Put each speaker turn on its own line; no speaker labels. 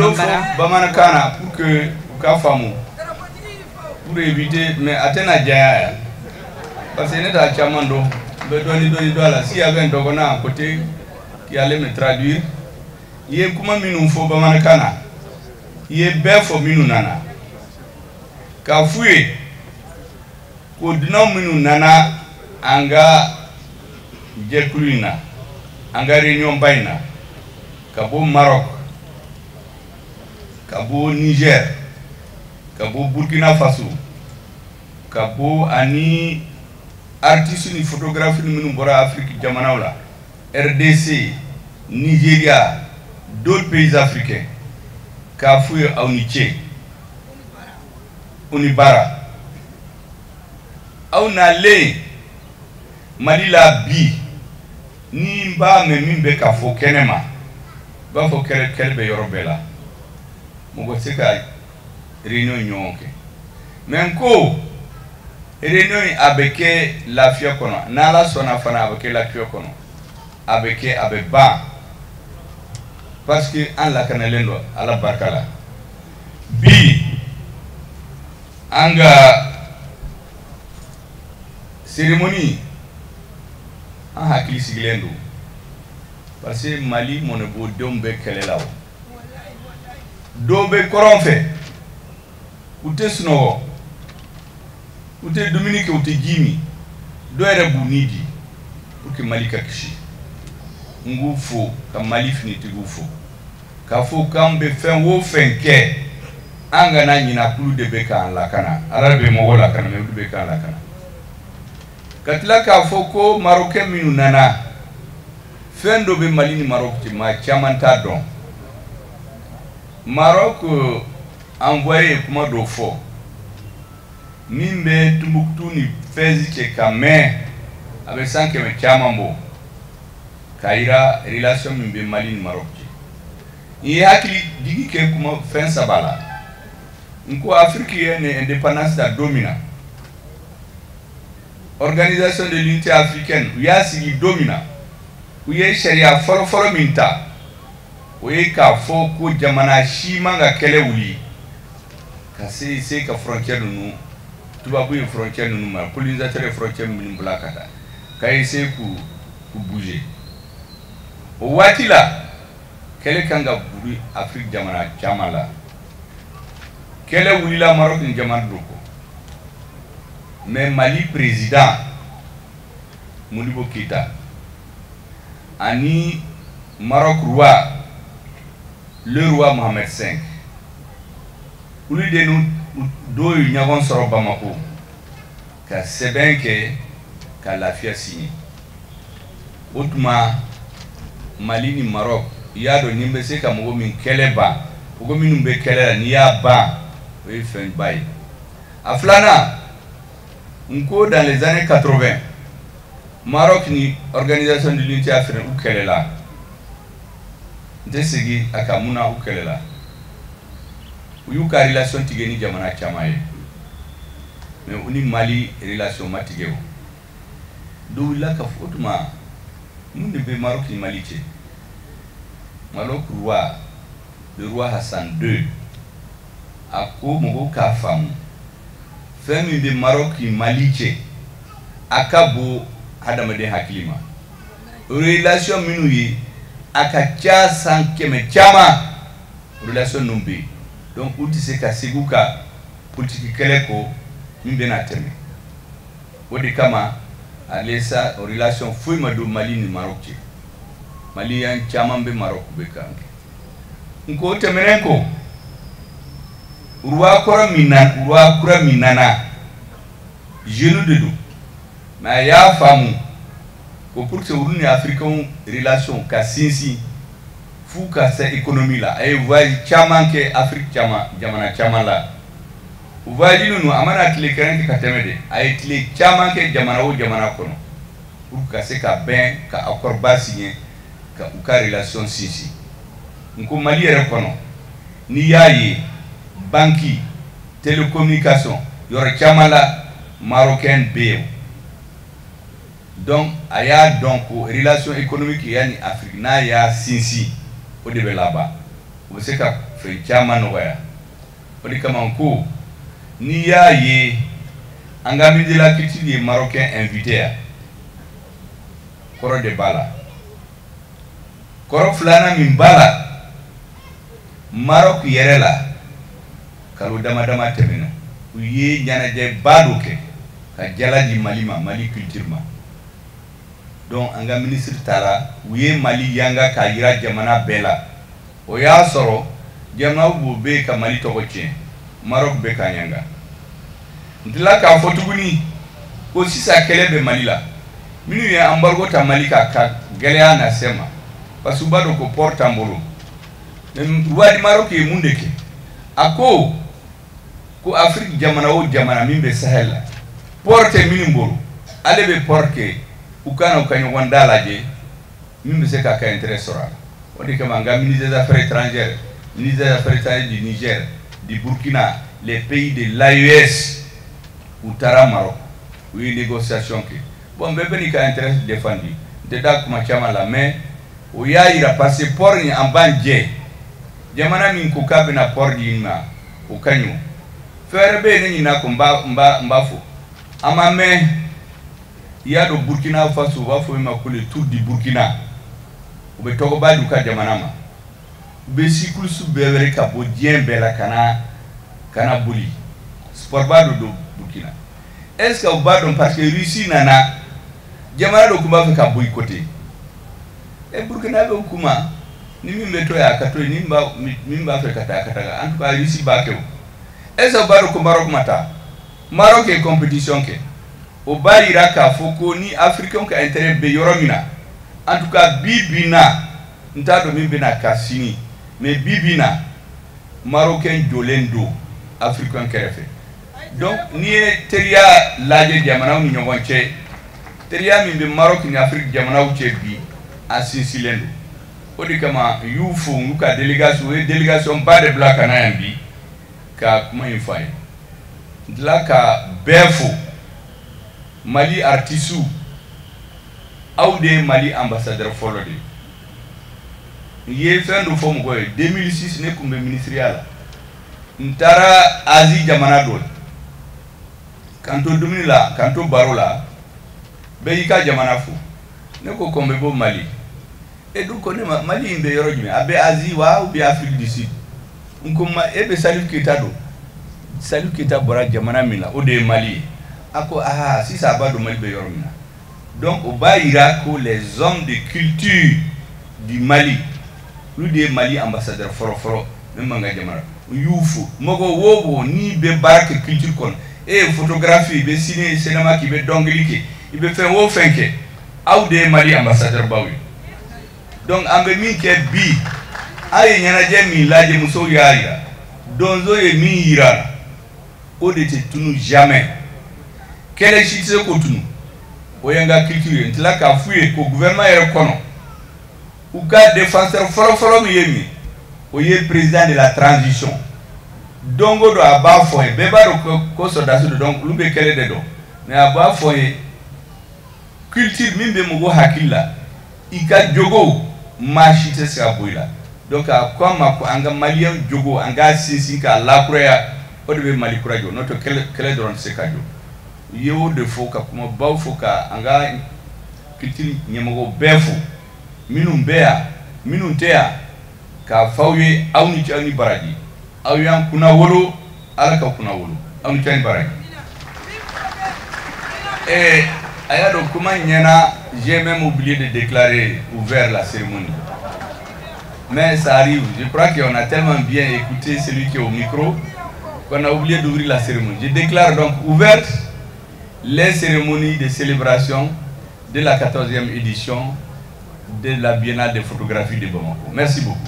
Dɔ fɔ bamanankan na pour que u ka faamu, pour éviter, mais a tɛna janya yan parce que ne t'a caman dɔn, n bɛ dɔɔni dɔɔni dɔn a la. S'il y avait un dɔgɔnɔ à côté qui allait me traduire, i ye kuma minnu fɔ bamanankan na, i ye bɛɛ fɔ minnu nana, k'a f'u ye ko dunan minnu nana an ka jɛkulu in na, an ka réunion ba in na, ka bɔ Maroc, ka bɔ Niger, ka bɔ Burkina Faso, ka bɔ ani artiste ni photographe minnu bɔra Afrique jamanaw la, RDC, Nigeria, d'autres pays africains, k'a f'u ye aw ni ce, u ni baara. Aw nalen Mali la bi, ni n b'a mɛn min bɛ ka fɔ kɛnɛ ma, i b'a fɔ kɛlɛ kɛlɛ bɛ yɔrɔ bɛɛ la, mɔgɔ tɛ se ka réunion ɲɔgɔn kɛ. Mais n ko réunion in a bɛ kɛ lafiya kɔnɔ, n'Ala sɔnna fana a bɛ kɛ lafiya kɔnɔ, a bɛ kɛ, a bɛ ban, parce que an lakanalen don Ala barika la. Bi an ka cérémonie, an hakili sigilen don parce que Mali mɔnɛbɔdenw bɛ kɛlɛ la. O dɔw bɛ kɔrɔn fɛ, u tɛ sunɔgɔ, u tɛ dumuni kɛ, u tɛ ji min, dɔw yɛrɛ b'u ni di pour que Mali ka kisi. N k'u fo, ka Mali finitigiw fo, k'a fɔ k'an bɛ fɛn o fɛn kɛ, an kana ɲina kulu de bɛ k'an lakana. Ala de bɛ mɔgɔ lakana, mais olu bɛ k'an lakana. Ka tila k'a fɔ ko Marocain minnu nana, fɛn dɔ bɛ Mali ni Maroc cɛ, maa caman t'a dɔn. Maroc envoyé ye kuma dɔ fɔ min bɛ Tumbuktu ni Fɛzi cɛ ka mɛn, a bɛ san 100 caman bɔ, k'a yira relation min bɛ Mali ni Maroc cɛ. N ye hakili jigi kɛ kuma fɛn saba la. N ko Afrique ye ni indépendance ta don min na, Organisation de l'Unité africaine u y'a sigi don min na, u ye sariya fɔlɔfɔlɔ min ta, o ye k'a fɔ ko jamana si man ka kɛlɛ wuli ka se ka frontière ninnu, tubabu ye frontière ninnu mara, colonisateur ye frontière minnu bila ka taa, ka essayer k'u bouger. O waati la, kɛlɛ kan ka buri Afrique jamana caman la. Kɛlɛ wulila Maroc ni jamana dɔ kɔ, mais Mali président Modibo Keita ani Maroc roi, le roi Mohamed V, olu de nu dɔw ye ɲɔgɔn sɔrɔ Bamako ka sɛbɛn kɛ ka lafiya signé. O tuma Mali ni Maroc, i y'a dɔn ni bɛ se ka mɔgɔ min kɛlɛ ban, mɔgɔ minnu bɛ kɛlɛ la, n'i y'a ban, o ye fɛnba ye. A filanan, n ko dans les années 80, Maroc ni Organisation de l'Unité africaine u kɛlɛla. N tɛ segin a kan mun na u kɛlɛla. U y'u ka relation tigɛ ni jamana caman ye, mais u ni Mali relation ma tigɛ. O dɔ wulila ka fɔ o tuma mun de bɛ Maroc ni Mali cɛ? Maroc roi, le roi Hassan II, a ko mɔgɔw k'a faamu, fɛn min bɛ Maroc ni Mali cɛ, a ka bon hadamaden hakili ma. Relation minnu ye, a ka ca san 100 caman, relation ninnu bɛ yen. Donc u tɛ se ka segin u ka politique kɛlɛ kɔ min bɛna tɛmɛ. O de kama ale sa relation foyi ma don Mali ni Maroc cɛ. Malien caman bɛ Maroc, bɛ kan kɛ. Nka o tɛmɛnen kɔ, roi kɔrɔ min na, roi kura min nana, jeune de don, mais a y'a faamu ko pour que olu ni africain relation ka sinsin, f'u ka se économie la. A ye voyage caman kɛ Afrique caman, jamana caman la. O voyage ninnu, a mana tile kelen kɛ ka tɛmɛ de, a ye tile caman kɛ jamana o jamana kɔnɔ pour ka se ka bɛn ka accord ba signer ka u ka relation sinsin. N ko Mali yɛrɛ kɔnɔ, n'i y'a ye banque, télécommunication, yɔrɔ caman la, marocain bɛ yen. Donc a y'a dɔn ko relation économique ya ni Afrique, n'a y'a sinsin, o de bɛ laban, o bɛ se ka fɛn caman nɔgɔya. O de kama ko n'i y'a ye an ka ministre de la culture ye marocain invité yan, kɔrɔ de b'a la. Kɔrɔ filanan min b'a la, Maroc yɛrɛ la, kalo dama dama tɛmɛna, u ye ɲɛnajɛba dɔ kɛ ka jala di Mali ma, Mali culture ma. Donc an ka ministre taara, u ye Mali yanga k'a yira jamana bɛɛ la. O y'a sɔrɔ jamanaw b'o bɛ yen ka Mali tɔgɔ tiɲɛ, Maroc bɛ ka yanga. N tila k'a fɔ tuguni ko sisan kɛlɛ bɛ Mali la, minnu ye embargo ta Mali kan ka gɛlɛya lase ma, parce que u b'a dɔn ko port t'an bolo. Mais roi du Maroc ye mun de kɛ? A ko ko Afrique jamana o jamana min bɛ Sahel la, port tɛ minnu bolo, ale bɛ port kɛ, u ka na u ka ɲɔgɔn da lajɛ min bɛ se k'a ka intérêt sɔrɔ a la. O de kama an ka ministre des affaires étrangères, ministre des affaires étrangères du Niger, du Burkina, les pays de l'AES, u taara Maroc, u ye négociation kɛ. Bon, bɛɛ bɛ n'i ka intérêt défendu, n tɛ da kuma caman la, mais o y'a yira parce que port nin an b'an jɛ, jamana min ko k'a bɛna port di ma, o ka ɲi. O fɛn wɛrɛ bɛ yen ne ɲinɛ ko n b'a fɔ, an ma mɛn, i y'a dɔn Burkina Faso, u b'a fɔ min ma ko le Tour du Burkina, u bɛ tɔgɔba di u ka jamana ma, u bɛ cycliste bɛɛ wele ka bɔ diɲɛ bɛɛ la ka na boli, sport ba dɔ don Burkina. Est ce que u b'a dɔn parce que Russie nana, jamana dɔ tun b'a fɛ ka boycotter, e Burkina bɛ kuma ni min bɛ to yen a ka to yen, ni min b'a fɛ ka taa a ka taa, en tout cas Russie b'a kɛ o. Est ce que u b'a dɔn ko Maroc ma taa? Maroc ye compétition kɛ, o b'a yira k'a fɔ ko ni africain ka intérêt bɛ yɔrɔ min na, en tout cas bi bi in na, n t'a dɔn min bɛna ka sini, mais bi bi in na marocain jɔlen don africain kɛrɛfɛ. Donc n'i ye teriya lajɛ jamanaw ni ɲɔgɔn cɛ, teriya min bɛ Maroc ni Afrique jamanaw cɛ bi, a sinsinlen don. O de kama n y'u fo, n'u ka délégation, u ye délégation ba de bila ka na yan bi ka kuma in fɔ a ye. N tila ka bɛɛ fo, Mali artisiw, aw de ye Mali ambassadeur fɔlɔ de ye. N ye fɛn dɔ fɔ mɔgɔw ye, 2006 ne tun bɛ ministeriya la, n taara Asie jamana dɔ la, k'an to dumuni la, k'an to baro la, bɛɛ y'i ka jamana fo. Ne ko ko n bɛ bɔ Mali. E dun ko ne ma Mali in bɛ yɔrɔ jumɛn? A bɛ Asie wa ou bien Afrique du Sud? N ko ma e bɛ Salif Keita dɔn? Salif Keita bɔra jamana min na, o de ye Mali ye. A ko aa, sisan a b'a dɔn Mali bɛ yɔrɔ min na. Donc o b'a yira ko les hommes de culture du Mali, olu de ye Mali ambassadeur fɔlɔ fɔlɔ min b'an ka jamana. U y'u fo. Mɔgɔ wo mɔgɔ n'i bɛ baara kɛ culture kɔnɔ, e ye photographie, i bɛ ciné cinéma kɛ, i bɛ dɔnkili kɛ, i bɛ fɛn o fɛn kɛ, aw de ye Mali ambassadeur baw ye. Donc an bɛ min kɛ bi, aw ye ɲɛnajɛ min lajɛ, musow y'a yira, donso ye min yira la, o de tɛ tunu jamais, kɛlɛ si tɛ se k'o tunu. O ye n ka culture ye. N tila k'a f'u ye ko gouvernement yɛrɛ kɔnɔ, u ka défenseur fɔlɔ-fɔlɔ min ye min, o ye président de la transition. Don o don a b'a fɔ n ye, bɛɛ b'a dɔn ko sɔrɔdasi don, donc olu bɛ kɛlɛ de dɔn, mais a b'a fɔ n ye culture min bɛ mɔgɔ hakili la, i ka jogo maa si tɛ se ka bɔ i la. Donc a ko an ma ko an ka maliyɛn jogo, an k'a sinsin k'a lakuraya, o de bɛ Mali kura jɔ, n'o tɛ kɛlɛ dɔrɔn tɛ se ka jɔ. U ye o de fɔ ka kumabaw fɔ ka an ka culture ɲɛmɔgɔw bɛɛ fo, minnu bɛ yan, minnu tɛ yan, k'a fɔ aw ye aw ni ce, aw ni baraji, aw y'an kunna wolo, Ala ka kunna wolo, aw ni ce ni baraji. Et a y'a dɔn kuma ɲɛna, j'ai même oublié de déclarer ouvert la cérémonie. Mais ça arrive, je crois qu'on a tellement bien écouté celui qui est au micro qu'on a oublié d'ouvrir la cérémonie. Je déclare donc ouverte les cérémonies de célébration de la 14e édition de la Biennale de photographie de Bamako. Merci beaucoup.